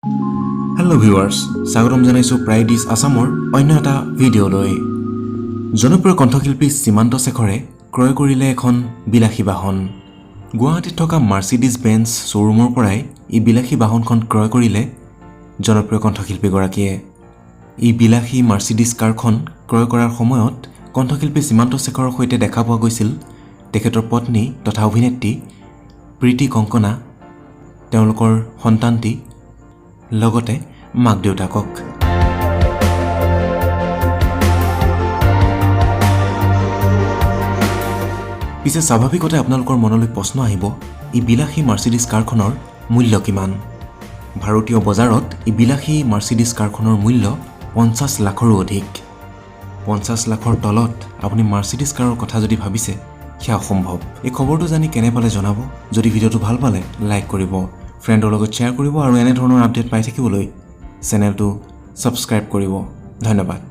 Hello' viewers, স্বাগতম জনাইছোঁ pride is আছামৰ অন্য এটা ভিডিঅ'লৈ। জনপ্ৰিয় কণ্ঠশিল্পী সীমান্ত শেখৰে ক্ৰয় কৰিলে এখন বিলাসী বাহন। গুৱাহাটীত থকা মাৰ্চিডিজ বেঞ্জ শ্ব'ৰুমৰ পৰাই এই বিলাসী বাহনখন ক্ৰয় কৰিলে জনপ্ৰিয় কণ্ঠশিল্পীগৰাকীয়ে। এই বিলাসী মাৰ্চিডিজ কাৰখন ক্ৰয় কৰাৰ সময়ত কণ্ঠশিল্পী সীমান্ত শেখৰৰ সৈতে দেখা পোৱা গৈছিল তেখেতৰ পত্নী তথা অভিনেত্ৰী প্ৰীতি কংকনা, তেওঁলোকৰ সন্তানটি, লগতে মাক দেউতাকক। পিছে স্বাভাৱিকতে আপোনালোকৰ মনলৈ প্ৰশ্ন আহিব, এই বিলাসী মাৰ্চিডিজ কাৰখনৰ মূল্য কিমান? ভাৰতীয় বজাৰত এই বিলাসী মাৰ্চিডিজ কাৰখনৰ মূল্য 50 লাখৰো অধিক। 50 লাখৰ তলত আপুনি মাৰ্চিডিজ কাৰৰ কথা যদি ভাবিছে, সেয়া অসম্ভৱ। এই খবৰটো জানি কেনে পালে জনাব। যদি ভিডিঅ'টো ভাল পালে লাইক কৰিব, ফ্ৰেণ্ডৰ লগত শ্বেয়াৰ কৰিব আৰু এনেধৰণৰ আপডেট পাই থাকিবলৈ চেনেলটো ছাবস্ক্ৰাইব কৰিব। ধন্যবাদ।